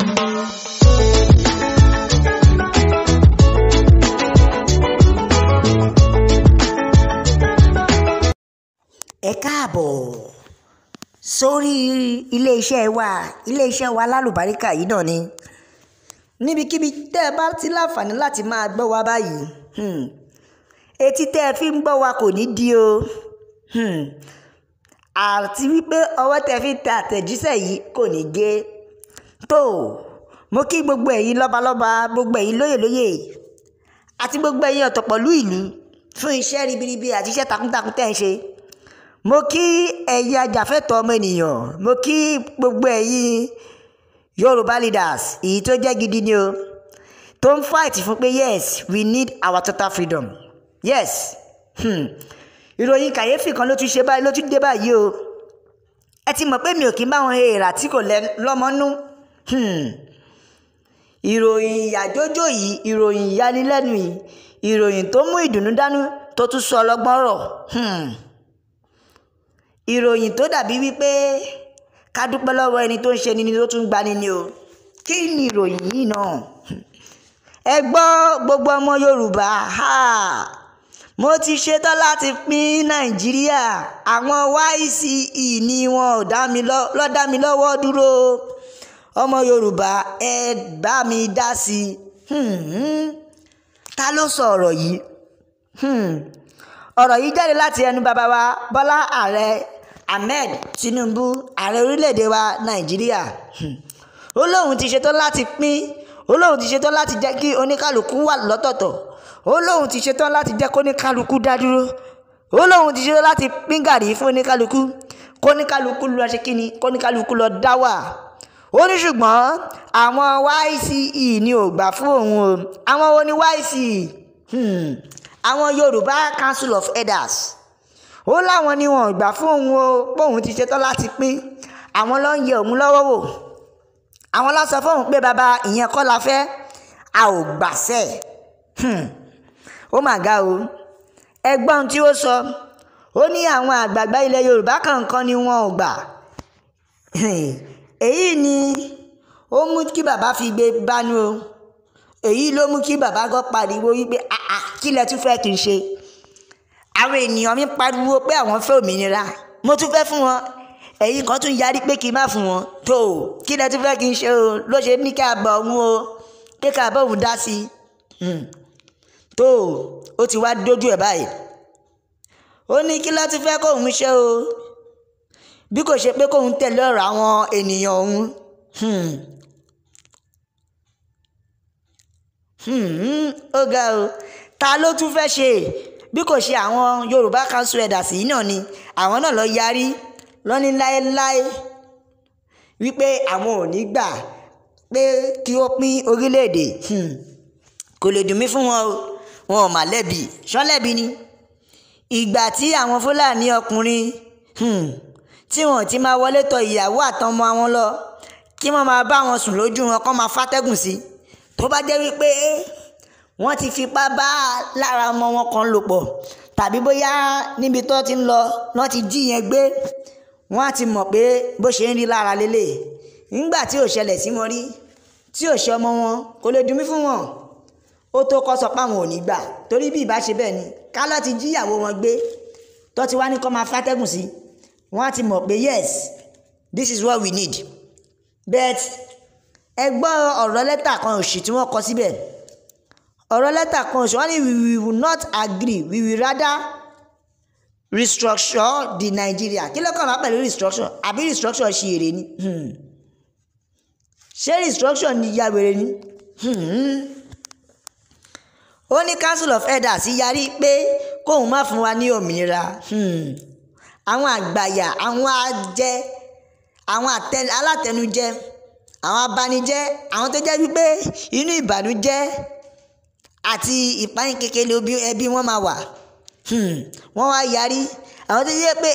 Ẹ káàbọ̀ sórí iléeṣẹ́ wa lálùbáríkà yìí náà ni. Níbikíbi tẹ́ ẹ bá ti láǹfààní láti máa gbọ́ wa báyìí, etí tẹ́ ẹ fi ń gbọ́ wa kò ní di o, àti wípé ọwọ́ tẹ́ ẹ fi ń tẹ àtẹ̀jíṣẹ́ yìí kò ní gé. Tó mo kí gbogbo ẹ̀yin lọ́balọ́ba, gbogbo ẹ̀yin lóyèlóyè àti gbogbo ẹ̀yin ọ̀tọ̀pọ̀lú ìlú fún iṣẹ́ ribiribi àti iṣẹ́ takuntakun tẹ́ ẹ ń ṣe. Mo kí ẹ̀yin ajàfẹ́tọ̀ọ́ ọmọ ènìyàn, mo kí gbogbo ẹ̀yin Yorùbá leaders, èyí tó jẹ́ gidi ni o, tó ń fight fún pé yes, we need our total freedom. Yes. Ìròyìn kàyéfì kan ló tún ṣe báyìí, ló tún dé báyìí o. Ẹ ti mọ̀ pé mi ò kí ń bá wọn èèrà tí kò lọ́mọ́nú. Ìròyìn ìyàjójó yìí, ìròyìn ìyanilẹ́nu yìí, ìròyìn tó mú ìdùnnú dánú tó tún sọ ọlọ́gbọ́n rọ̀. Ìròyìn tó dàbí wípé ká dúpẹ́ lọ́wọ́ ẹni tó ń ṣe ni tó tún gbani ni o. Kí ni ìròyìn yìí náà? Ẹ gbọ́ gbogbo ọmọ Yorùbá, mo ti ṣetán láti pín Nàìjíríà. Àwọn YCE ni wọn ò dá mi lọ́wọ́ dúró. Ọmọ Yorùbá, ẹ bá mi dá sí i. Ta ló sọ ọ̀rọ̀ yìí? Ọ̀rọ̀ yìí jáde láti ẹnu bàbá wa Bọ́lá Ààrẹ Ahmed Tinubu, ààrẹ orílẹ̀-èdè wa Nàìjíríà. Ó lóun ti ṣetán láti pín, ó lóun ti ṣetán láti jẹ́ kí oníkálukú wà lọ́tọ̀ọ̀tọ̀, ó lóun ti ṣetán láti jẹ́ kó oníkálukú dá dúró, ó lóun ti ṣetán láti pín gàrí fún oníkálukú, kó oníkálukú lọ ṣe kíni, kó oníkálukú lọ dá wà. Ó ní ṣùgbọ́n àwọn YCE ni ò gbà fún òun o. Àwọn wo ni YCE? Àwọn Yorùbá Council of Elders. Ó láwọn ni wọn ò gbà fún òun o, pé òun ti ṣetán láti pín. Àwọn ló ń yẹ òun lọ́wọ́ wò. Àwọn ló sọ fóun pé bàbá ìyẹn kọ́ la fẹ́, a ò gbàṣẹ́. Ó mà ga o. Ẹgbọ́n tí ó sọ, ó ní àwọn àgbààgbà ilẹ̀ Yorùbá kankan ni wọn ò gbà. Èyí ni ó mú kí bàbá fi gbé bánú o. Èyí ló mú kí bàbá gan pariwo wípé àà, kí lẹ tún fẹ́ kí n ṣe? Àwọn ènìyàn mi pariwo pé àwọn fẹ́ òmìnira, mo tún fẹ́ fún wọn. Ẹ̀yin kan tún yarí pé kí n má fún wọn. Tó kí lẹ tún fẹ́ kí n ṣe o? Ló ṣe ní kí a bọ̀ òun o, kí ká bọ̀ òun dá sí i. Tó ó ti wá dójú ẹ̀ báyìí. Ó ní kí ló tún fẹ́ kóun ṣe o? Bí kò ṣe pé kóun tẹ̀lé ọ̀rọ̀ àwọn ènìyàn òun. Ó ga o. Ta ló tún fẹ́ ṣe? Bí kò ṣe àwọn Yorùbá Council Elders yìí náà ni. Àwọn náà lọ yarí lọ́ní láéláé wípé àwọn ò ní gbà pé kí ó pín orílẹ̀-èdè. Kò lè dùn mí fún wọn o. Wọn ò mà lẹ́bi. Ṣán lẹ́bi ni. Ìgbà tí àwọn Fúlàní ọkùnrin tí wọn ti máa wọlé tọ̀ ìyàwó àtọmọ àwọn lọ, kí wọ́n máa bá wọn sùn lójú wọn, kó máa fàtẹ́gùn sí. Tó bá jẹ́ wípé wọ́n ti fipá bá lára ọmọ wọn kan lò pọ̀, tàbí bóyá níbi tó ti ń lọ wọ́n ti jí yẹn gbé, wọ́n á ti mọ̀ pé bó ṣe ń rí lára lélẹ̀. Nígbà tí ò ṣẹlẹ̀ sí wọn rí, tí ò ṣe ọmọ wọn, kò lè dùn mí fún wọn. Ó tó kọ́ sọ pé àwọn ò ní gbà, torí bí ìbá ṣe bẹ́ẹ̀ ni, ká lọ́ ti jí ìyàwó wọn gbé, tó ti wá ní kó máa fàtẹ́gùn sí, wọ́n á ti mọ̀ pé yes, this is what we need. But ẹ gbọ́ ọ̀rọ̀ lẹ́tà kan òṣì tí wọ́n kọ síbẹ̀. Ọ̀rọ̀ lẹ́tà kan òṣì, wọ́n ní we will not agree, we will rather restructure the Nigeria. Kí ló kàn wá pẹ̀lú restructure? Àbí restructure ṣe èrè ni? Ṣé restructure ni ya wèrè ni? Ó ní Council of Elders yarí pé kóun má fún wa ní òmìnira. Àwọn àgbàyà, àwọn ajẹ, àwọn alátẹnujẹ, àwọn abanijẹ́, àwọn tó jẹ́ wípé inú ìbànújẹ́ àti ìpayín kékeré ẹbí wọn máa wà. Wọ́n wá yarí. Àwọn tó jẹ́ pé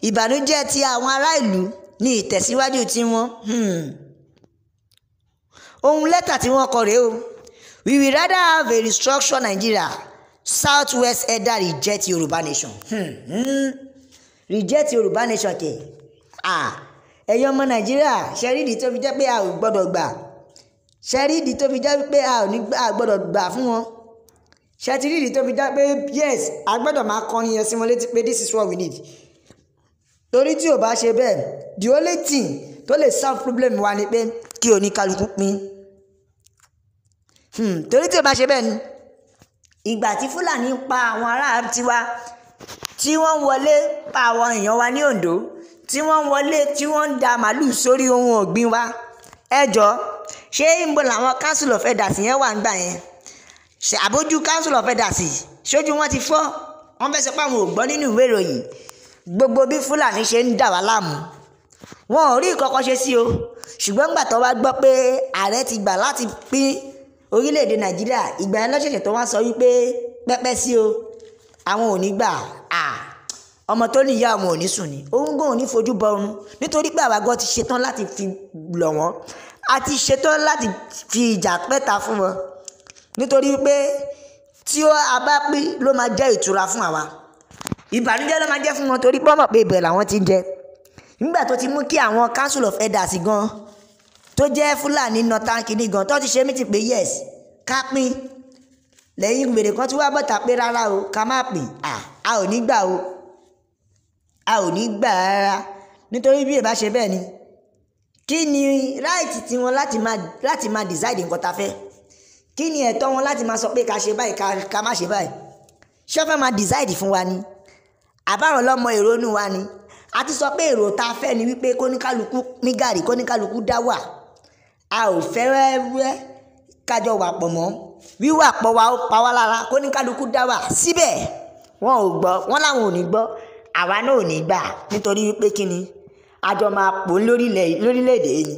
ìbànújẹ́ ti àwọn ará ìlú ní ìtẹ̀síwájú tiwọn. Ohun lẹ́tà tí wọ́n kọ rèé o. We will rather have a restructured Nigeria. Southwest Elder reject Yorùbá nation. Reject Yorùbá nation kẹ̀. Ẹ̀yin ọmọ Nàìjíríà, ṣe rí ìdí tó fi jẹ́ pé a ò gbọ́dọ̀ gbà. Ṣe rí ìdí tó fi jẹ́ pé a ò ní a gbọ́dọ̀ gbà fún wọn? Ṣe ti rí ìdí tó fi jẹ́ pé, yes, a gbọ́dọ̀ máa kọrin yẹn sí wọn létí pé this is what we need? Torí tí ò bá ṣe bẹ́ẹ̀, the only thing tó lè solve problem wa ni pé kí oníkálukú pín. Torí tí ò bá ṣe bẹ́ẹ̀ ni, ìgbà tí Fúlàní pa àwọn ará tiwa, tí wọ́n wọlé pa àwọn èèyàn wa ní Oǹdó, tí wọ́n wọlé, tí wọ́n ń da màálùú sórí ohun ọ̀gbìn wa, ẹ jọ, ṣé ń bọ̀ làwọn Council of Elders yẹn wà ń gbà yẹn? Ṣe àbójú Council of Elders ṣojú wọn ti fọ́? Wọ́n fẹ́ sọ pé àwọn ò gbọ́ nínú ìwé ìròyìn gbogbo bí Fúlàní ṣe ń dà wá láàmú? Wọn ò rí ìkọ̀kọ̀ ṣe sí o. Ṣùgbọ́n gbà tó wá gbọ́ pé ààrẹ ti gbà láti pín orílẹ̀-èdè Nàìjíríà, ìgbà yẹn lọ́sẹ̀ṣẹ̀ tó wá sọ wípé pẹ́pẹ́ sí o, àwọn ò ní gbà. À ọmọ tó ní ìyá àwọn ò ní sùn ni, òun gan ò ní fojú bọ ọrùn, nítorí pé àwa gan ti ṣetán láti fi lọ̀ wọ́n, a ti ṣetán láti fi ìjà pẹ́ta fún wọn, nítorí pé tí a bá pín ló máa jẹ́ ìtura fún àwa, ìbànújẹ́ ló máa jẹ́ fún wọn, torí pé wọ́n mọ̀ pé ibẹ̀ làwọn ti ń jẹ. Nígbà tó ti mú kí àwọn Council of Elders gan tó jẹ́ Fúlàní northern kìíní gan tó ti ṣe mí ti pé yes, ká pín, lẹ́yìn gbèrè kan tí wàá bọ̀tà pé rárá o, ká má pín, a ò ní gbà o, a ò ní gbà rárá. Nítorí bí ìbá ṣe bẹ́ẹ̀ ni, kí ni right tiwọn láti máa decide nǹkan ta fẹ́? Kí ni ẹ̀tọ́ wọn láti máa sọ pé ká ṣe báyìí, ká má ṣe báyìí? Ṣé wọ́n fẹ́ máa decide fún wa ni, àbáwọn lọ́mọ ìrònú wa ni? A ti sọ pé èrò tá a fẹ́ ni wípé kóníkálukú pín gàrí, kóníkálukú dá wà. A ò fẹ́ wẹ́ kájọ wà pọ̀ mọ́. Wíwà pọ̀ wa, ó pa wá lára. Kóníkálukú dá wà. Síbẹ̀ wọn ò gbọ́, wọn làwọn ò ní gbọ́. Àwa náà ò ní gbà, nítorí wípé kí ni àjọ máa pò lórílẹ̀‐èdè yìí ni.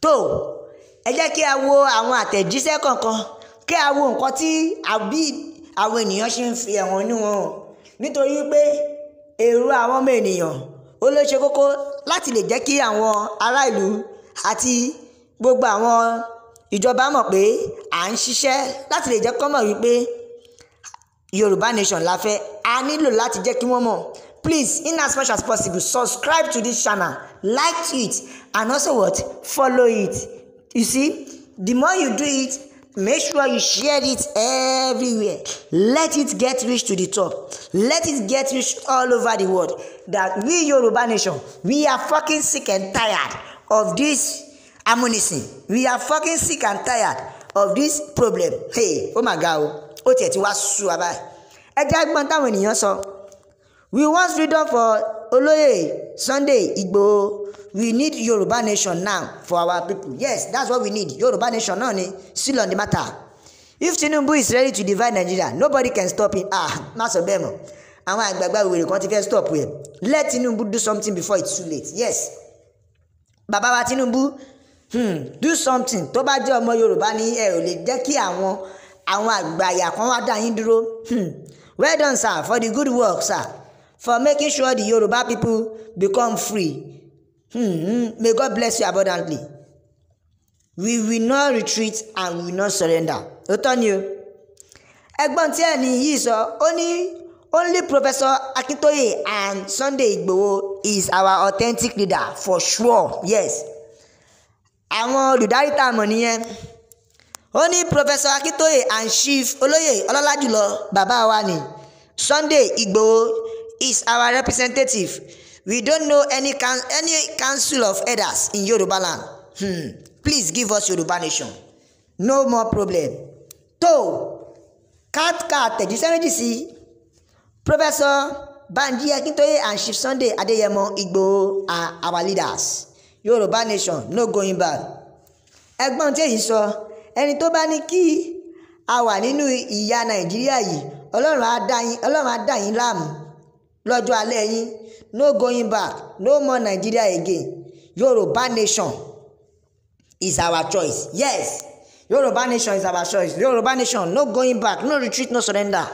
Tó ẹ jẹ́ kí a wo àwọn àtẹ̀jíṣẹ́ kọ̀ọ̀kan, kí a wo nǹkan tí àbí àwọn ènìyàn ṣe ń fi ẹ̀hónú inú wọn hàn, nítorí wípé èrò àwọn ọmọ ènìyàn ó ló ṣe kókó láti lè jẹ́ kí àwọn ará ìlú àti gbogbo àwọn ìjọba mọ̀ pé à ń ṣiṣẹ́ láti lè jẹ́ kó mọ̀ wípé Yorùbá Nation la fẹ́. A nílò láti jẹ́ kí wọ́n mọ̀. Please, in as much as possible, subscribe to this channel, like it and also what, follow it. You see, the more you do it, make sure you share it everywhere. Let it get reach to the top. Let it get reach all over the world that we Yoruba Nation, we are fucking sick and tired of this ammunition. We are fucking sick and tired of this problem. Hey, oh my God, ó tiẹ̀ ti wá sú wa báyìí. Ẹ jẹ́ gbọ́n táwọn ènìyàn sọ. We want freedom for Olóyè Sunday Igboho. We need Yoruba Nation now for our people. Yes, that's what we need. Yoruba Nation náà ni. Still on the matter, if Tinubu is ready to divide Nigeria, nobody can stop him. Ah, má sọ bẹ́ẹ̀ mọ́, àwọn àgbààgbà wèrè kan ti fẹ́ stop ẹ̀. Let Tinubu do something before it's too late. Yes, bàbá wa Tinubu, do something. Tó bá jẹ́ ọmọ Yorùbá ní, ẹ ò lè jẹ́ kí àwọn àgbàyà kan wá dá yín dúró. Well done, sir, for the good work, sir, for making sure the Yoruba people become free. May God bless you abundantly. We will not retreat and we will not surrender. Òótọ́ ni o. Ẹgbọ́n tí ẹni yìí sọ, ó ní only Professor Akintoye and Sunday Igboho is our authentic leader for sure. Yes, àwọn olùdarí tá a mọ̀ nìyẹn. Ó ní Professor Akintoye and Chief Olóyè Ọlọ́lájùlọ bàbá wa ní Sunday Igboho is our representative. We don't know any council of elders in Yoruba land. Please give us Yoruba Nation, no more problem. Tó ká àtẹ̀jíṣẹ́ méjì sí. Professor Banji Akintoye and Chief Sunday Adeyemo Igboho are our leaders. Yoruba Nation, no going back. Ẹgbọ́n tí èyí sọ, ẹni tó bá ní kí a wà nínú ìyà Nàìjíríà yìí, Ọlọ́run á dá yín, Ọlọ́run á dá yín láàmú lọ́jọ́ alẹ́ yín. No going back, no more Nigeria again. Yorùbá Nation is our choice. Yes, Yorùbá Nation is our choice. Yorùbá Nation, no going back, no retreat, no surrender.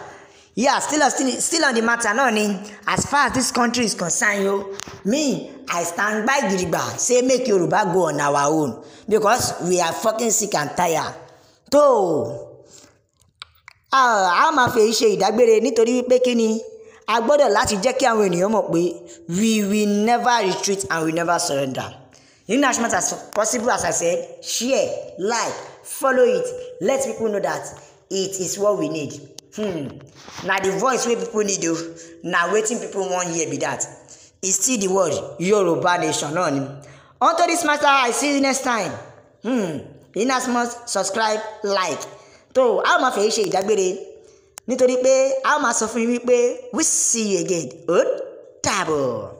Yeah, still on the matter náà ni, as far as this country is concerned yo, me, I stand by gidigba say make Yoruba go on our own, because we are fucking sick and tired. Tó a máa fi èyí ṣe ìdágbére, nítorí wípé kí ni, a gbọ́dọ̀ láti jẹ́ kí àwọn ènìyàn mọ̀ pé we will never retreat and we never surrender. In as much as possible, as I said, share, like, follow it. Let people know that it is what we need. Na the voice wey people need o. Na wetin people wan hear be that. It's still the word Yoruba Nation náà ni. Unto this matter, I see you next time. In as much, subscribe, like. Tó a ó máa fẹ́ ṣe ìdágbére nítorí pé a ó máa sọ fún yín wípé we see you again. Ó dàbọ̀.